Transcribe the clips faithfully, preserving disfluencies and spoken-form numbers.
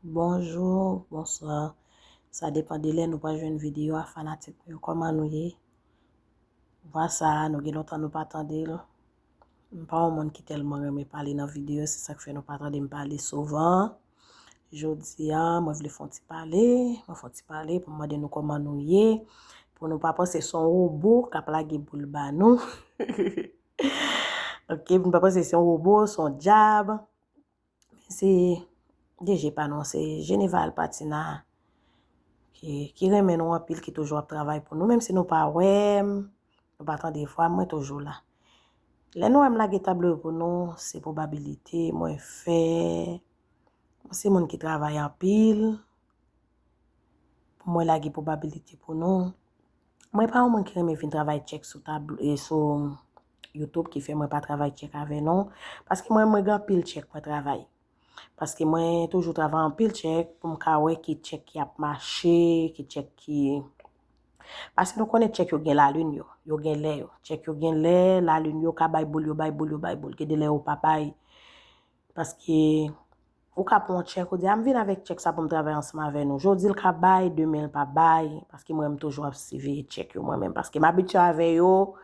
Bonjou, bonswa. Sa depann de lè nou pral jwenn videyo a, fanatik mwen yo. Kòman nou ye? Vwa sa, nou gen lontan nou pa tande l. M pa yon moun ki tèlman renmen pale nan videyo, se sa k fè nou pa tande m pale souvan. Jodi a, mwen vle fè yon ti pale, mwen fè yon ti pale pou m mande nou kòman nou ye, pou nou pa panse se yon wobo k ap lage boul ba nou. Ok, pou nou pa panse se yon wobo, se yon dyab. Se D J pa nou, se Geneva Alpatina ki, ki renmen nou anpil, ki toujou ap travay pou nou. Menm si nou pa wè m, nou pa tande vwa m, mwen toujou la. Lè nou wè m lage tablo yo pou nou, se pwobabilite mwen fè. Mwen se moun ki travay anpil. Pou mwen lage pwobabilite pou nou. Mwen pa yon moun ki renmen vin travay tchèk sou tablo, e sou YouTube, ki fè mwen pa travay tchèk avè nou. Paske mwen, mwen gen anpil tchèk mwen travay. Paske mwen toujou travay anpil tchèk pou m ka wè ki tchèk ki ap mache, ki tchèk ki... Paske nou konnen tchèk yo gen lalin yo, yo gen lè yo. Tchèk yo gen lè, lalin yo ka bay boul yo, bay boul yo, bay boul. Gen de lè yo pa bay. Paske ou ka pran yon tchèk, ou di, "A, m vin avèk tchèk sa pou m travay ansanm avè nou." Jodi l ka bay, demen l pa bay, paske mwen, m toujou ap siveye tchèk yo mwen menm, paske m abitye avè yo.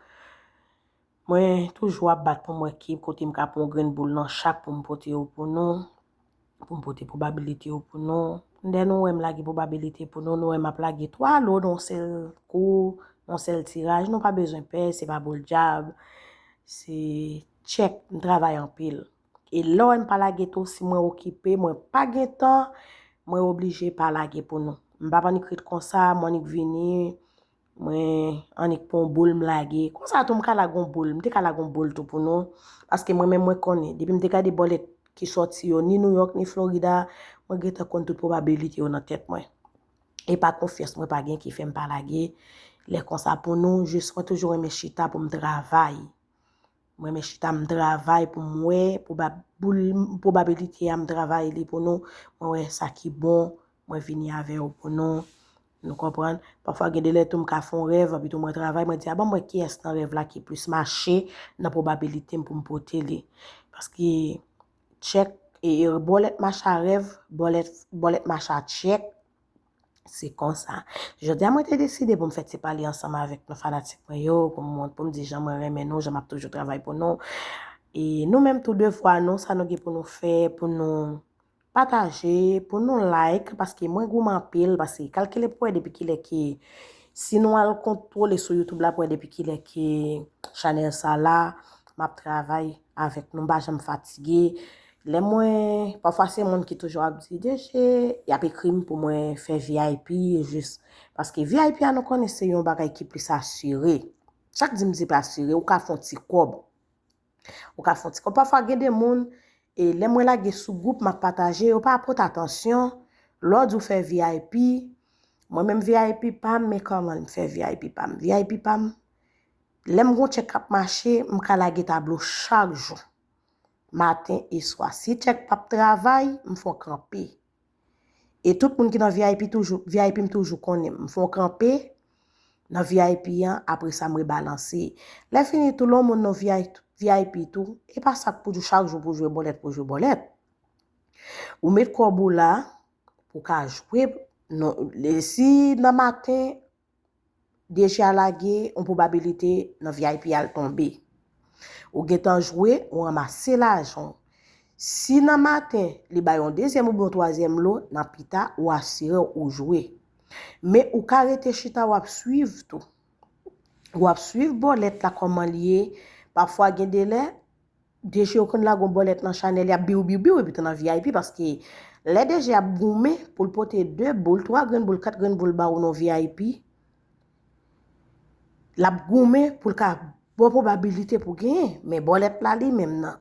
Mwen toujou ap bat pou m wè ki kote m ka pran yon grenn boul nan chak pou m pote yo pou nou, pou m pote pwobabilite yo pou nou. Lè nou wè m lage pwobabilite pou nou, nou wè m ap lage twa lo nan yon sèl kou, yon sèl tiraj, nou pa bezwen pè, se pa boul dyab, se tchèk, m travay anpil. E lè w wè m pa lage tou, si mwen okipe, mwen pa gen tan, mwen oblije pa lage pou nou. M p ap annik ret konsa, mwen annik vini, mwen annik pran yon boul m lage. Konsa tou m ka lage yon boul, m te ka lage yon boul tou pou nou. Paske mwen menm mwen konnen, depi m te gade bòlèt ki sòti yo, ni Nouyòk, ni Florida, mwen gentan konn tout pwobabilite yo nan tèt mwen. E pa konfyans mwen pa gen ki fè m pa lage. Lè konsa pou nou, jis mwen toujou renmen chita pou m travay. Mwen renmen chita m travay pou m wè pwobab-, boul, pwobabilite a m travay li pou nou. Mwen wè sa ki bon, mwen vini avè yo pou nou. Nou konprann? Pafwa gen de lè tou m ka fè yon rèv, epi tou mwen travay, mwen di, "A bon, mwen kiyès nan rèv la ki plis mache nan pwobabilite m pou m pote li?" Paske tchèk, e, e, bòlèt mache a rèv, bòlèt, bòlèt mache a tchèk, se konsa. Jodi a, mwen te deside pou m fè ti pale ansanm avèk nou fanatik mwen yo, pou m mont-, pou m di jan mwen renmen nou, jan m ap toujou travay pou nou. E nou menm tou devwa nou, sa nou gen pou nou fè, pou nou pataje, pou nou like, paske mwen goumen anpil, paske kalkile pou wè depi kilè ke, si nou al kontwole sou YouTube la pou wè depi kilè ke chanèl sa la, m ap travay avèk nou, m pa janm fatige. Lè mwen, pafwa se moun ki toujou ap di, "D J," y ap ekri m pou mwen fè V I P, jis paske V I P a nou konnen se yon bagay ki plis asire. Sa k di m se plis asire, ou ka fè yon ti kòb. Ou ka fè yon ti kòb. Pafwa gen de moun, e lè mwen lage sou gwoup, m ap pataje, yo pa pote atansyon. Lè w di w fè V I P, mwen menm V I P pa m, men kòman m fè V I P pa m? V I P pa m, lè m gon tchèk k ap mache, m ka lage tablo chak jou. Maten e swa. Si tchèk p ap travay, m fè yon kanpe. E tout moun ki nan V I P toujou, V I P m toujou konnen m. M fè yon kanpe nan V I P an, apre sa m rebalanse. Lè fini tou, lè yon moun nan V I P, V I P tou, e pa sa k pou di w chak jou pou jwe bòlèt, pou jwe bòlèt. Ou met kòb ou la, pou ka jwe, non, le-, si nan maten, D J a lage, yon pwobabilite nan V I P a l tonbe. Ou gentan jwe, ou ranmase lajan w. Si nan maten, li bay yon dezyèm oubyen yon twazyèm lo, nan pita, ou asire w ou jwe. Men ou ka rete chita, w ap swiv tou. W ap swiv bòlèt la kòman l ye. Pafwa gen de lè, D J yo konn lage yon bòlèt nan chanèl, y ap biw, biw, biw, epi tou nan V I P, paske lè D J ap goumen pou l pote de boul, twa grenn boul, kat grenn boul ba ou nan V I P, l ap goumen pou l ka ba w pwobabilite pou genyen, men bòlèt la li menm nan,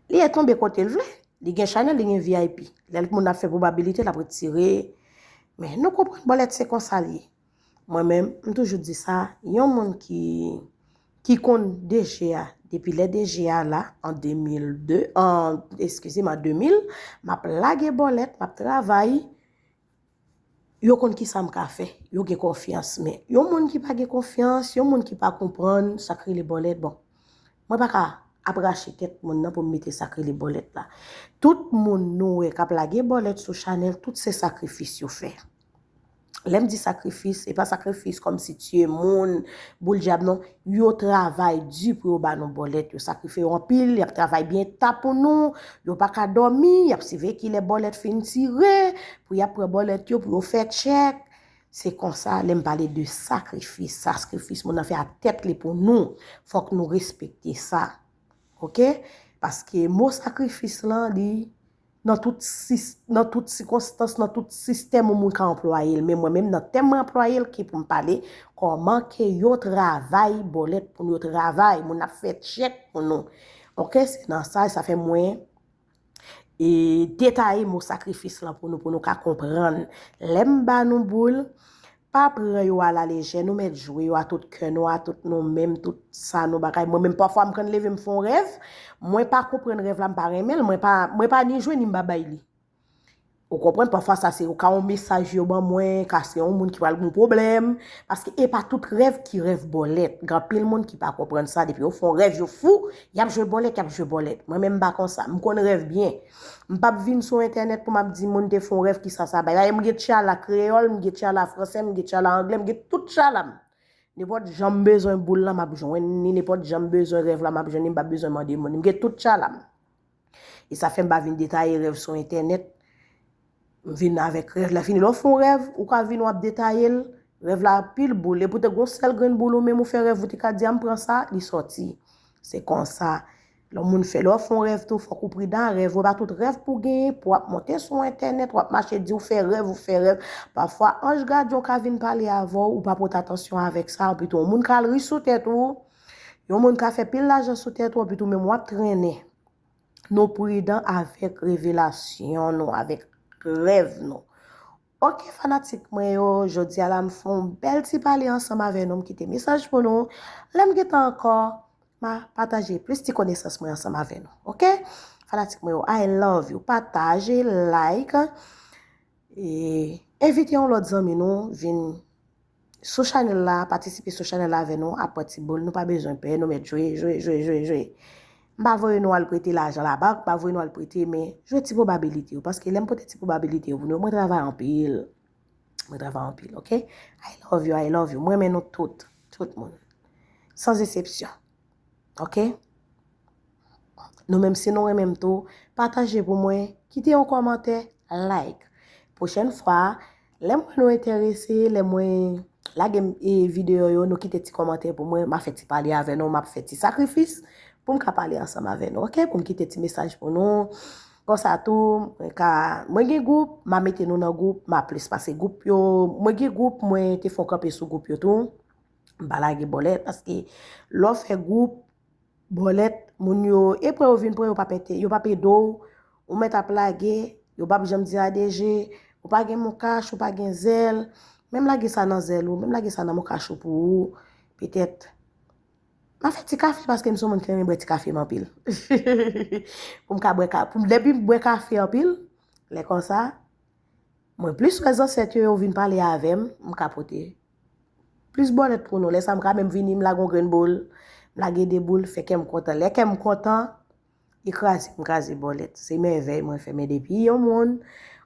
li e tonbe kote l vle, li gen chanèl, li gen V I P. Lè moun ap fè pwobabilite, l ap retire, men nou konprann bòlèt se konsa l ye. Mwen menm, m toujou di sa, yon moun ki, ki konn D J a, depi lè D J a la, an de mil de, an, eskize m, an de mil, m ap lage bòlèt, m ap travay, yo konn ki sa m ka fè, yo gen konfyans. Men, yon moun ki pa gen konfyans, yon moun ki pa konprann sa k rele bòlèt, bon, mwen pa ka ap rache tèt moun nan pou m mete sa k rele bòlèt la. Tout moun nou wè k ap lage bòlèt sou chanèl, tout se sakrifis yo fè. Lè m di sakrifis, se pa sakrifis kòmsi tiye moun, boule dyab non. Yo travay di pou yo ba nou bòlèt. Yo sakrifye yo anpil, y ap travay byen ta pou nou. Yo pa ka dòmi, y ap siveye kilè bòlèt fin tire, pou y ap pran bòlèt yo, pou yo fè tchèk. Se konsa, lè m pale de sakrifis, sakrifis moun nan fè a tèt li pou nou, fòk nou respekte sa. Oke? Paske mo sakrifis lan, li nan tout, nan tout sikonstans, nan tout sistèm yon moun ka anplwaye l. Men mwen menm, nan tèm mwen anplwaye l, ki pou m pale, kòman ke yo travay bòlèt pou nou, yo travay, moun ap fè tchèk pou nou. Oke? Se nan sa, sa fè mwen e detaye mo sakrifis lan pou nou, pou nou ka konprann. Lè m ba nou boul, pa pran yo alalejè, nou mèt jwe yo a tout kè nou, a tout nou menm, tout sa nou bagay. Mwen menm, pafwa m konn leve m fè yon rèv, mwen pa konprann rèv la, m pa renmen l, mwen pa, mwen pa ni jwe ni m pa bay li. Ou konprann, pafwa sa se ka yon mesaj yo ban mwen, ka se yon moun ki pral gen pwoblèm, paske e pa tout rèv ki rèv bòlèt. Gen anpil moun ki pa konprann sa, depi yo fè yon rèv yo fou, y ap jwe bòlèt, y ap jwe bòlèt. Mwen menm m pa konsa, m konn rèv byen. M p ap vin sou entènèt pou m ap di moun te fè yon rèv ki sa sa bay. Dayè m gen tchala kreyòl, m gen tchala fransè, m gen tchala anglè, m gen tout tchala m. Nenpòt jan m bezwen boul lan, m ap jwenn ni, nenpòt jan m bezwen rèv la, m ap jwenn ni, m p ap bezwen mande moun. M gen tout tchala m. E sa fè m pa vin detaye rèv sou entènèt. M vin avèk rèv la fini. Lè w fè yon rèv, ou ka vin w ap detaye l. Rèv la anpil boul. Epi w te gon sèl grenn boul ou menm ou fè rèv ou te ka di a m pran sa, li sòti. Se konsa. Lè yon moun fè, lè w fè yon rèv tou, fòk ou pridan. Rèv ou pa tout rèv pou genyen, pou w ap monte sou entènèt, w ap mache di w fè rèv, ou fè rèv. Pafwa, anj gadyon ka vin pale avè w, ou pa pote atansyon avèk sa, anpito yon moun ka al ri sou tèt ou, yon moun ka fè pil lajan sou tèt ou, anpito menm w ap trennen. Nou pridan avèk revelasyon nou, avèk rèv nou. Oke, fanatik mwen yo, jodi a la m fè yon bèl ti pale ansanm avè nou, m kite mesaj pou nou. Lè m gentan ankò, m a pataje plis ti konesans mwen ansanm avè nou. Oke? Fanatik mwen yo, I love you. Pataje, like, e envite yon lòt zanmi nou vin sou chanèl la, patisipe sou chanèl la avè nou, ap pran ti boul, nou pa bezwen pè, nou mèt jwe, jwe, jwe, jwe, jwe. M pa voye nou al prete lajan labank, m pa voye nou al prete, men jwe ti pwobabilite yo, paske lè m pote ti pwobabilite yo pou nou, mwen travay anpil. Mwen travay anpil, oke? I love you, I love you. Mwen renmen nou tout, tout moun. San eksepsyon. Oke? Nou menm si nou renmen m tou, pataje pou mwen, kite yon kòmantè, like. Pwochèn fwa, lè m wè nou enterese, lè mwen lage m, e, videyo yo, nou kite ti kòmantè pou mwen, m a fè ti pale avè nou, m ap fè ti sakrifis pou m ka pale ansanm avè nou, oke? Pou m kite ti mesaj pou nou. Konsa tou, mwen ka, mwen gen gwoup, m a mete nou nan gwoup, m a plis pase gwoup yo. Mwen gen gwoup, mwen te fè yon kanpe sou gwoup yo tou. M pa lage bòlèt, paske lè w fè gwoup, bòlèt, moun yo, e pran yo vin pran yo p ap ede, yo p ap ede w, ou mèt ap lage, yo p ap janm di A D G, ou pa gen moukach, ou pa gen zèl, menm lage sa nan zèl ou, menm lage sa nan moukach ou pou ou, petèt. M ap fè ti kafe paske m se yon moun ki renmen bwè ti kafe m anpil. Pou m ka bwè ka, pou m, depi m bwè kafe anpil, lè konsa, mwen plis wè zansèt yo, yo vin pale avè m, m ka pote plis bòlèt pou nou. Lè sa m ka menm vini, m lage yon grenn boul, m lage de boul, fè kè m kontan. Lè kè m kontan, li kraze, m kraze bòlèt. Se mèvèy mwen fè. Men depi yon moun,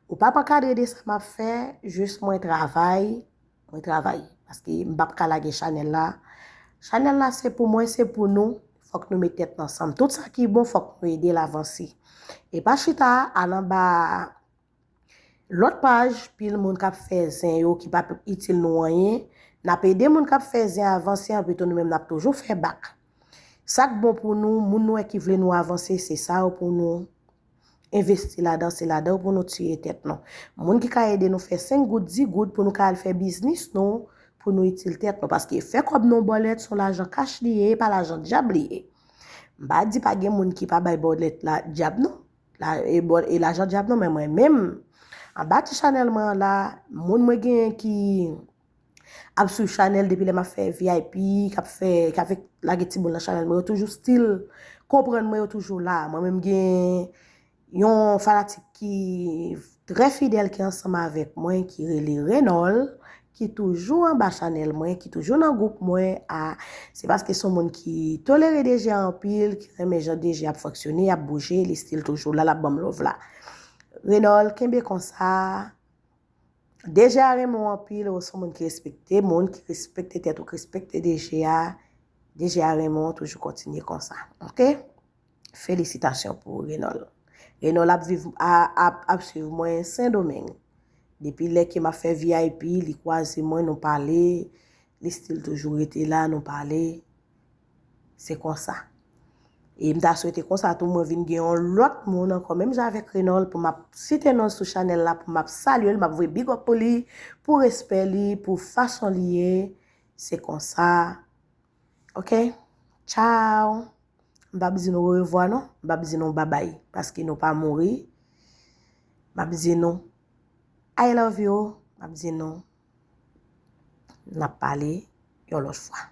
ou p ap ankadre de sa m ap fè, jis mwen travay, mwen travay. Paske m p ap ka lage chanèl la. Chanèl la se pou mwen, se pou nou. Fòk nou met tèt nou ansanm. Tout sa ki bon, fòk nou ede l avanse. E pa chita, al anba lòt paj, pil moun k ap fè zen yo ki p ap itil nou anyen. N ap ede moun k ap fè zen avanse, anpito nou menm n ap toujou fè bak. Sa k bon pou nou, moun nou wè ki vle nou avanse, se sa yo pou nou envesti ladan, se ladan yo pou nou tiye tèt nou. Moun ki ka ede nou fè senk goud, di goud pou nou ka al fè biznis nou, pou nou itil tèt nou. Paske fè kòb nan bòlèt, se yon lajan kach li ye, e pa lajan dyab li ye. M pa di pa gen moun ki pa bay bòlèt la dyab non. La, e, bò, e lajan dyab non, men mwen menm, anba ti chanèl mwen an la, moun mwen genyen ki ap swiv chanèl depi lè m ap fè V I P, k ap fè, k ap lage ti moun nan chanèl mwen, yo toujou still konprann mwen, yo toujou la. Mwen menm gen yon fanatik ki trè fidèl, ki ansanm avèk mwen, ki rele Renol, ki toujou anba chanèl mwen, ki toujou nan gwoup mwen a, se paske se yon moun ki tolere D J a anpil, ki renmen jan D J ap fonksyone, ap bouje, li still toujou la, l ap ban m love la. Renol, kenbe konsa. D J a renmen w anpil, ou se yon moun ki respekte moun, ki respekte tèt ou, ki respekte D J a. D J a renmen w, toujou kontinye konsa. Oke? Felisitasyon pou Renol. Renol ap viv, a, ap, ap swiv mwen Sendomeng. Depi lè ke m ap fè V I P, li kwaze mwen, nou pale, li still toujou rete la, nou pale. Se konsa. E m ta swete konsa tou mwen vin gen yon lòt moun ankò, menm jan avèk Renol, pou m ap site non l sou chanèl la, pou m ap salye l, m ap voye big up pou li, pou respè li, pou fason li ye. Se konsa. Oke? Tchao! M p ap di nou orevwa non, m p ap di nou babay, paske nou pa mouri. M ap di nou I love you, m ap di nou n ap pale yon lòt fwa.